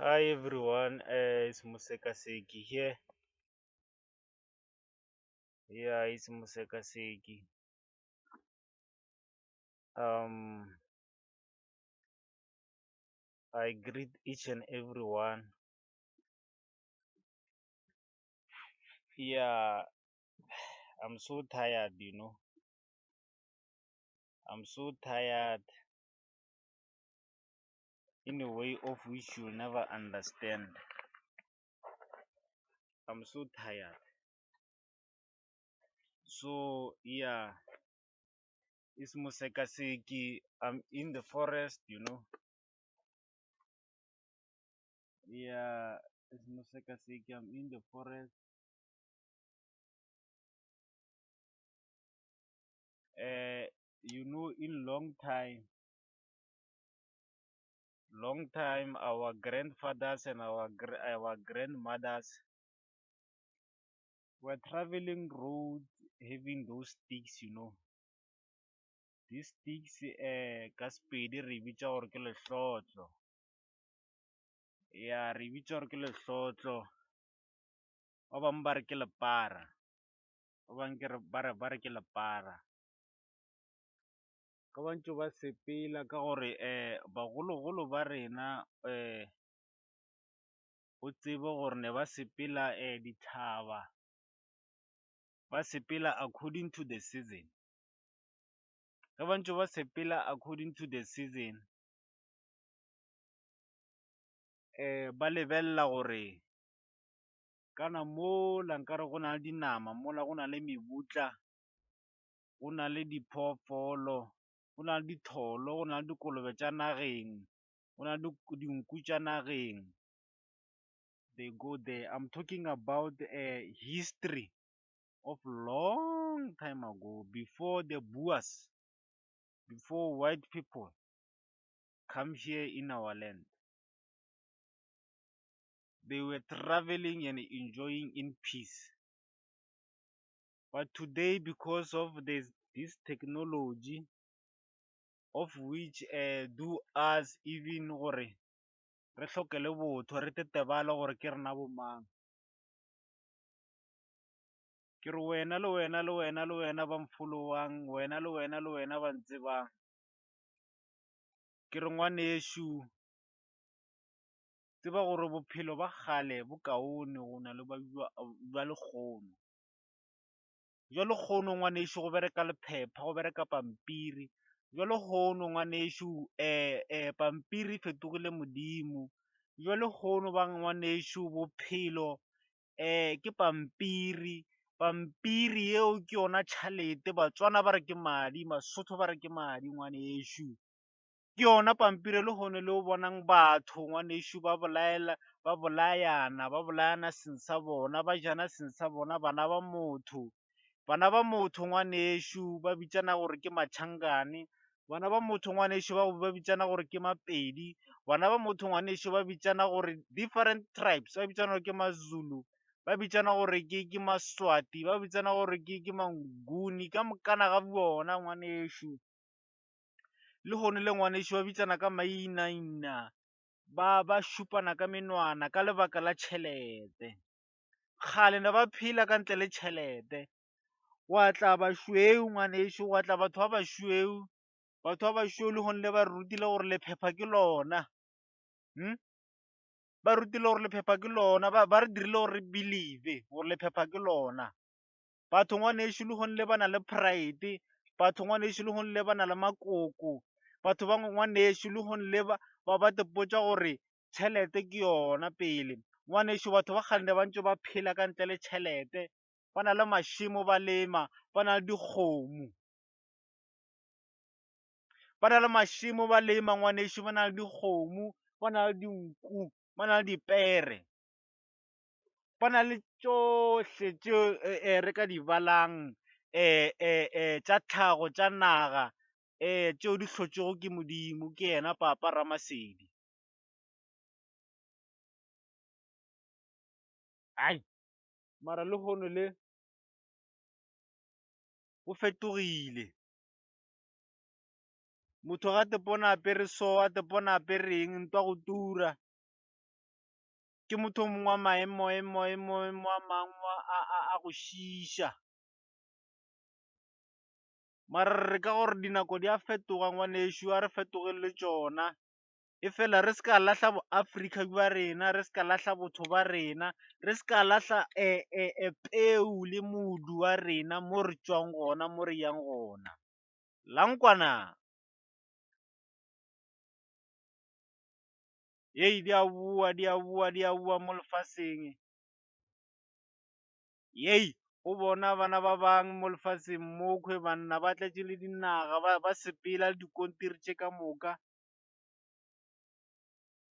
Hi everyone, it's Musekaseki here. Yeah, it's Musekaseki. Um, I greet each and everyone. Yeah, I'm so tired. I'm so tired in a way of which you'll never understand. I'm so tired. So yeah, it's Musekaseki. I'm in the forest. Yeah, it's Musekaseki. I'm in the forest. Uh, in long time, our grandfathers and our grandmothers were traveling roads having those sticks. These sticks, ka Sepedi re bitša gore ke lehlotlo. Yeah, re bitša gore ke lehlotlo. Ba bangwe ba re ke lepara. Ba bangwe ba re ke lepara. Ka ba ntše ba sepela ka gore bagologolo ba rena o tsebe gore ne ba sepela dithaba, ba sepela according to the season. Ge ba ntše ba sepela according to the season, ba lebelela gore kana mola nkare go na le dinama, mola go na le mebutla, go na le diphoofolo, go na le ditholo, go na le dikolobe tša nageng, go na le dinku tša nageng. They go there. I'm talking about history of long time ago, before the Boers, before white people come here in our land. They were traveling and enjoying in peace. But today, because of this technology, of which do us even gore re hloke le botho, re tetebale gore ke rena bo mang. Ke re wena le wena le wena le wena ba mfollowang, wena le wena le wena ba ntsebang. Ke re ngwanešu, tseba gore bophelo ba kgale bo kaone go na le ba lekgono. Bja lekgono ngwanešu go bereka lephepha, go bereka pampiri. Bja lekgono ngwanešu, pampiri e fetogile modimo. Bja lekgono ba ngwanešu bophelo ke pampiri. Pampiri yeo ke yona tšhalete. Batswana ba re ke madi, Basotho ba re ke madi ngwanešu. Ke yona pampiri lehono le o bonang batho ngwanešu ba bolaela, ba bolayana, ba bolayana seng sa bona, ba jana seng sa bona, bana ba motho. Bana ba motho ngwanešu ba bitšana gore ke Machangane. Bana ba motho ngwanešu ba bitšana gore ke Mapedi. Bana ba motho ngwanešu ba bitšana gore different tribes, ba bitšana gore ke Mazulu, ba bitšana gore ke Maswati, ba bitšana gore ke Manguni, ka mokana ga bona ngwanešu. Lehono le ngwanešu ba bitšana ka mainaina, ba šupana ka menwana ka lebaka la tšhelete. Kgale ne ba phela ka ntle le tšhelete. Wa tla bašweu ngwanešu, wa tla batho ba bašweu. Batho ba bašweu lehono le ba re rutile gore lephepha ke lona. Ba rutile gore lephepha ke lona, ba re dirile gore re believe gore lephepha ke lona. Batho ngwanešu lehono le ba na le pride, batho ngwanešu lehono le ba na le makoko, batho ba ngwanešu lehono le ba te potša gore tšhelete ke yona pele. Ngwanešu batho ba kgale ne ba ntše ba phela ka ntle le tšhelete, ba na le mašemo ba lema, ba na le dikgomo. Ba na le mašemo ba lema ngwanešu, ba na le dikgomo, ba na le dinku, ba na le dipere. Ba na le tšohle tšeo re ka di balang tša tlhago, tša naga, tšeo di hlotšego ke Modimo, ke yena Papa Ramasedi. Ai, mara lehono le go fetogile. Motho ga te pona apere so, a te pona apere eng, ntwa go tura. Ke motho o mongwe wa maemo emo emo emo a mangwe a go šiiša. Mara re ka gore dinako di a fetoga ngwanešu, a re fetogeng le tšona. Efela re se ka lahla boAfrika bja rena, re se ka lahla botho ba rena, re se ka lahla peu le modu wa rena mo re tšwang gona, mo re yang gona. Lankwana! Hei, di a boa, di a boa, di a boa mo lefaseng. Yei, o bona bana ba bang mo lefaseng mokhwi banna ba tletše le dinaga ba, ba sepela le dikontiri tše ka moka.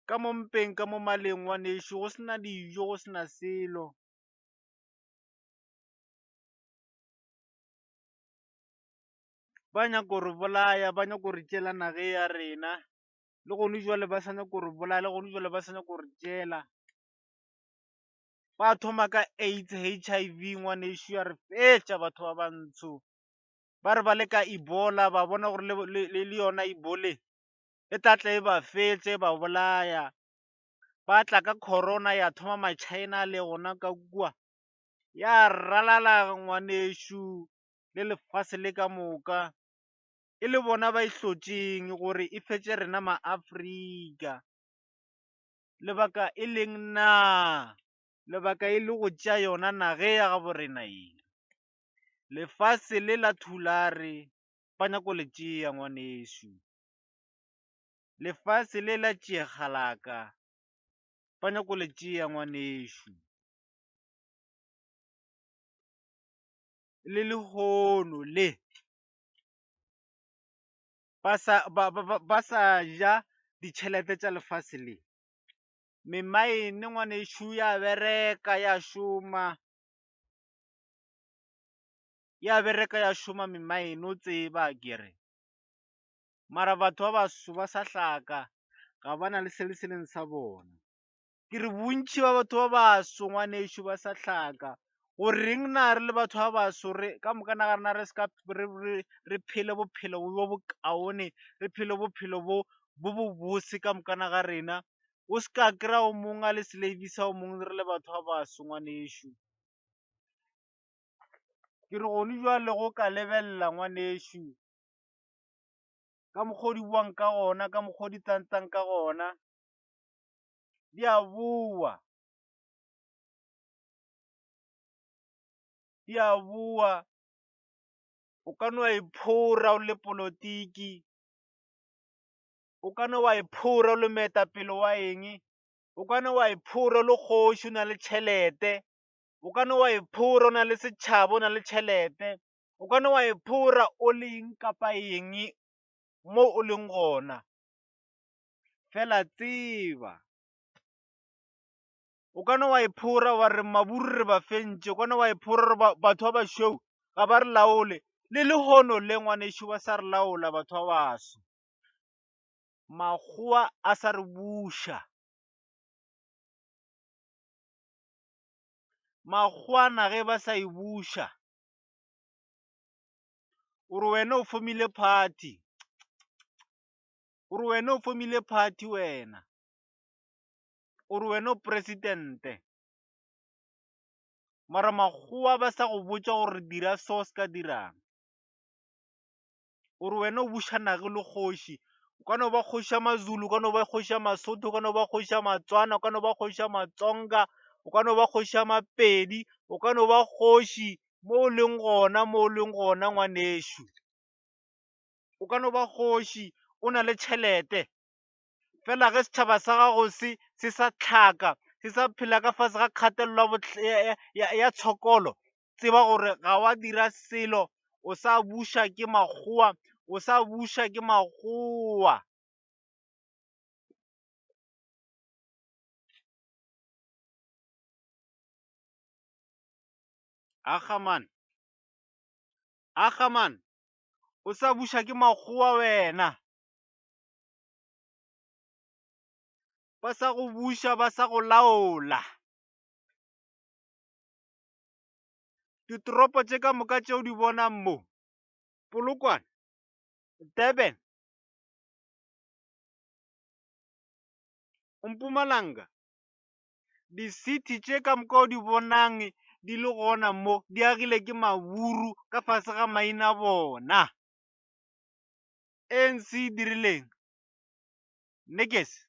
Ka mo mpeng ka mo maleng ngwanešu go se na dijo go se na selo. Ba nyako re bolaya, ba nyako re tšela naga ye ya rena. Le gone jwale ba sa nyako re bolaya, le gone jwale ba sa nyako re tšela. Ba thoma ka AIDS, HIV ngwanešu ya re fetša batho ba bantsho. Ba re ba le ka Ebola ba bona gore le yona Ebola e tla tla e ba fetše e ba bolaya. Ba tla ka Corona ya thoma ma-China le gona ka kua. Ya ralala ngwanešu le lefase le ka moka. E le bona ba e hlotšeng gore e fetše rena ma-Afrika. Lebaka e leng na? Lebaka e le go tšea yona naga ya gabo rena ye. Lefase le la Thulare ba nyako le tšea ngwanešu. Lefase le la Tšeekgalaka ba nyako le tšea ngwanešu. Le lehono le ba sa, ba, ba, ba sa ja ditšhelete tša lefase le. Memaene ngwanešu ya bereka ya šoma, ya bereka ya šoma memaene o tseba akere. Mara batho ba baso ba sa hlaka, ga ba na le se le se leng sa bona. Ke re bontši ba batho ba baso ngwanešu ba sa hlaka. Go reng na re le batho ba baso re ka moka na ga rena re se ka re, re, re phele bophelo bo bokaone, re phele bophelo bo bo bobose ka moka na ga rena. O se ka kry-a o mongwe a le slave sa o mongwe re le batho ba baso ngwanešu. Ke re gone jwale go ka lebelela ngwanešu ka mokgwa o di boang ka gona, ka mokgwa o di tantang ka gona, di a boa, di a boa. O ka no iphora o le polotiki, O ka no wa iphora o le moetapele wa eng, o ka no wa iphora o le kgoši o na le tšhelete, o ka no wa iphora o na le setšhaba o na le tšhelete, o ka no wa iphora o le eng kapa eng mo o leng gona. Fela tseba, o ka no wa iphora wa re maburu re ba fentše, o ka no wa iphora gore batho ba bašweu ga ba re laole. Le lehono le ngwanešu ba sa re laola batho ba baso. Makgowa a sa re buša. Makgowa naga e ba sa e buša. O re wena o fomile party. O re wena o fomile party wena. O re wena o presidente. Mara makgowa ba sa go botša gore dira so se ka dirang. O re wena o buša naga o le kgoši. O ka no ba kgoši ya Mazulu, o ka no ba kgoši ya Masotho, o ka no ba kgoši ya Matswana, o ka no ba kgoši ya Matsonga, o ka no ba kgoši ya Mapedi, o ka no ba kgoši mo o leng gona, mo o leng gona ngwanešu. O ka no ba kgoši o na le tšhelete. Fela ge setšhaba sa gago se se sa hlaka, se sa phela ka fase ga kgatelelo ya tshokolo, tseba gore ga wa dira selo, o sa buša ke makgowa, o sa buša ke makgowa. Aga man, aga man, o sa buša ke makgowa wena. Ba sa go buša, ba sa go laola. Ditoropo tše ka moka tše o di bonang mo, Polokwane, Durban, Mpumalanga, Di-city tše ka moka o di bonang di le gona mo di agile ke maburu ka fase ga maina a bona. ANC e dirileng? Nikes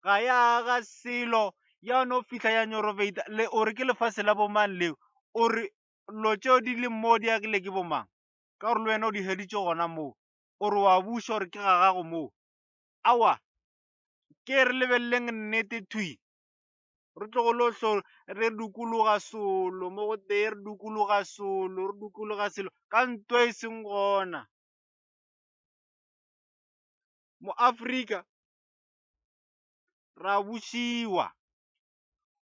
ga ya aga selo ya no fihla ya nyorobeita le o re ke lefase la bomang leo o re lo tšeo di leng mo di agile ke bomang ka gore le wena o di hweditše gona moo o re wa buša gore ke ga gago moo aowa ke re lebeleleng nnete thwi re tlogolo hlo re dukologa solo mo go tee re dukologa solo re dukologa selo ka nto e seng gona mo Afrika ra bušiwa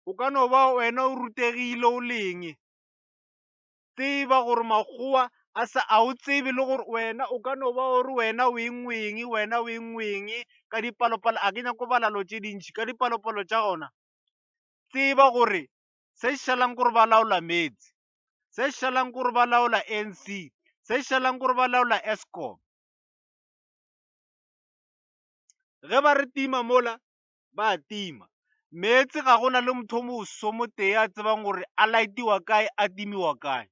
o ka no ba wena o rutegile o leng tseba gore makgowa a sa a o tsebe le gore wena o ka no ba o re wena o eng o eng wena o eng o eng ka dipalopalo a ke nyako bala lo tše dintši ka dipalopalo tša gona tseba gore se šalang gore ba laola meetse se šalang gore ba laola ANC se šalang gore ba laola Eskom ge ba re tima mola ba a tima meetse ga go na le motho o moso motee a tsebang gore a laetiwa kae a timiwa kae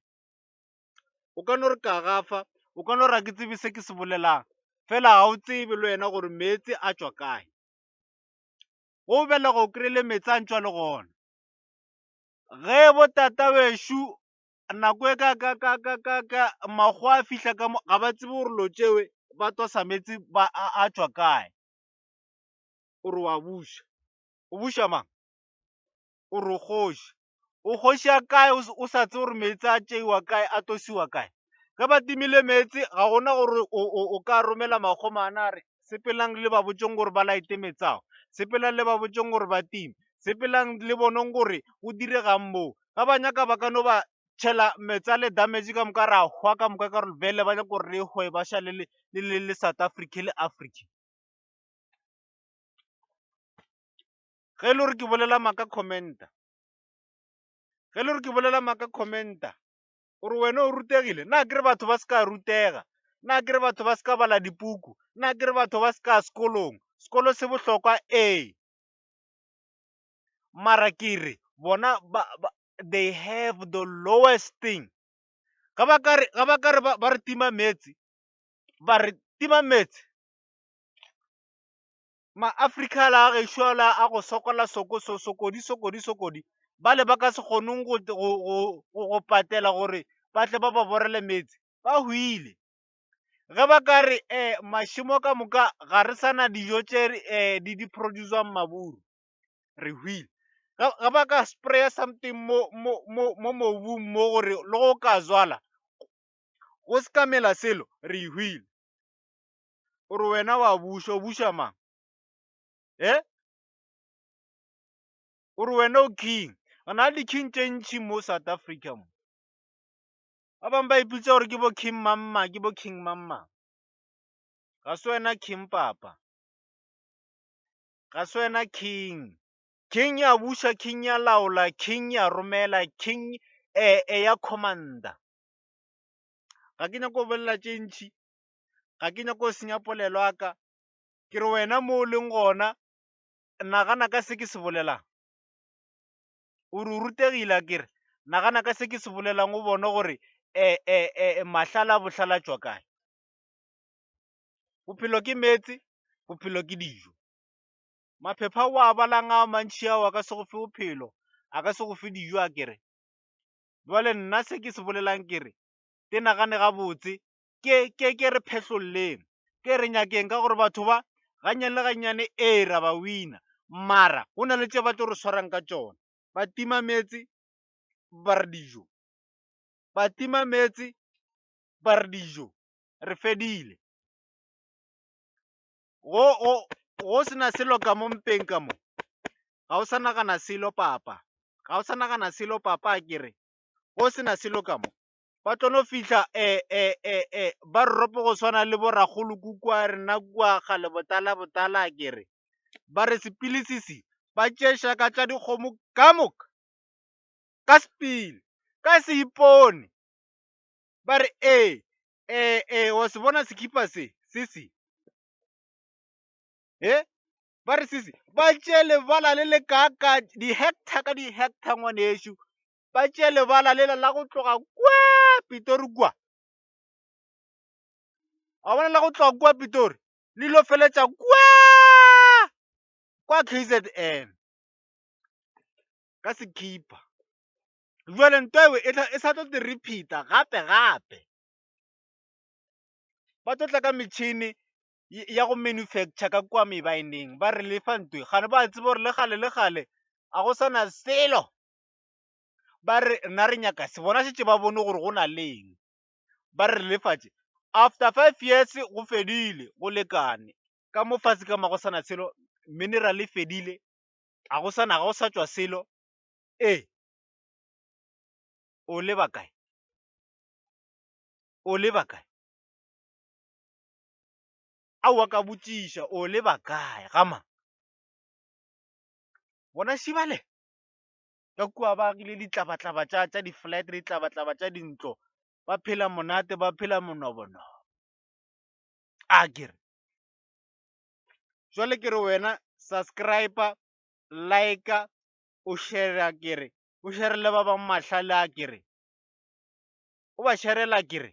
o ka no re ka gafa o ka no re ga ke tsebe se ke se bolelang fela ga o tsebe le wena gore meetse a tšwa kae go belega o kry-ile meetse a ntšwa le gona ge botata bešo nako e ka ka ka ka ka ka makgowa a fihla ka mo ga ba tsebe gore lo tšewe ba tosa meetse ba a tšwa kae o re wa buša o buša mang o re o kgoši o kgoši ya kae o sa tsebe gore meetse a tšeiwa kae a tosiwa kae ge ba timile meetse ga gona gore o ka romela makgomana a re sepelang le ba botšeng gore ba laete meetse ao sepelang le ba botšeng gore ba time sepelang le boneng gore go diregang moo ga ba nyaka ba ka no ba tšhela meetse a le damage ka moka ra hwa ka moka ka gore bele ba nyaka gore re hwe ba šale le South Africa le Africa Ge e le gore ke bolela maaka commenta. Ge e le gore ke bolela maaka commenta. O re wena o rutegile? Na ke re batho ba se ka rutega? Na ke re batho ba se ka bala dipuku? Na ke re batho ba se ka sekolong? Sekolo se bohlokwa ee. Mara ke re bona ba, ba, they have the lowest thing. Ga ba ka re, ga ba ka re ba, ba re tima meetse, ba re tima meetse, Maafrika a la a gešo a la a go sokola soko so sokodi sokodi sokodi bale ba ka se kgoneng go, go, go, go patela gore ba tle ba ba borele meetse ba hwile. Ge ba ka re um mašemo ka moka ga re sa na dijo tše um di di produce-wang maburu re hwile. Ge ba ka sprayer something mo, mo, mo, mo mobung mo gore le go ka zwala go se ka mela selo re hwile. O re wena wa buša, o buša mang? E? O re wena o king? Re na le di-king tše ntši mo South Africa mo. Ba bangwe ba ipitša gore ke bo king mamma, ke bo king mamma. Ga se wena king papa. Ga se wena king. King ya buša, king ya laola, king ya romela, king e, e ya commander. Ga ke nyako go bolela tše ntši, ga ke nyako go senya polelo ya ka. Ke re wena mo o leng gona, nagana ka se ke se bolelang. O re o rutegile a kere? Nagana ka se ke se bolelang o bone gore um mahlale a bohlale a tšwa kae. Bophelo ke meetse, bophelo ke dijo. Maphepha o a balang a mantši ao a ka se go fe bophelo, a ka se go fe dijo a kere. Bjale nna se ke se bolelang ke re, te nagane gabotse, ke, ke, ke re phehlolleng, ke re nyakeng ka gore batho ba gannyane le gannyane ee ra ba wina, mara go na le tše ba tlo re swarang ka tšona. Ba tima meetse, ba re dijo, ba tima meetse, ba re dijo, re fedile. Go, go, go se na selo ka mo mpeng ka mo, ga o sa nagana selo papa, ga o sa nagana selo papa a ke re, go se na selo ka mo. Ba tlo no fihla e, e, e, e, ba re rope go swana le bo rakgolokhukhu a rena kua kgale botala botala a ke re. Ba re sepele sesi, ba tšee šaka tša dikgomo ka moka, ka sepele, ka seipone. Ba re, ee, ee, ee, wa se bona sekhipa se, sesi? He? Ba re sisi, ba tšee lebala le le kaaka, dihekta ka dihekta ngwanešu, ba tšee lebala lela la go tloga kua Pitori kua. Wa bona la go tloga kua Pitori le ilo feletša kua kwa KZN ka sekhipa. Bjale nto eo e, e sa tlo te repeat-a gape gape. Ba tlo tla ka metšhini ya go manufacture ka kua mebaeneng ba re lefa nto e, kgane ba tseba gore le kgale le kgale ga go sa na selo. Ba re nna re nyaka se, bona šetše ba bone gore go na le eng, ba re lefa tše. After 5 years go fedile, go lekane. Ka mo fase ka mo ga go sa na selo, mineral e fedile, ga go sa na, ga go sa tšwa selo. Ee, o leba kae? O leba kae? Aowa ka botšiša, o leba kae ga mang? Bona šibale ka kua ba agile ditlabatlaba tša tša di-flat, ditlabatlaba tša dintlo, ba phela monate, ba phela monobonobo. A ke re jwale ke re wena subscriber, like-a, o share-a ke re, o share-ele ba bangwe mahlale a ke re, o ba sharela ke re.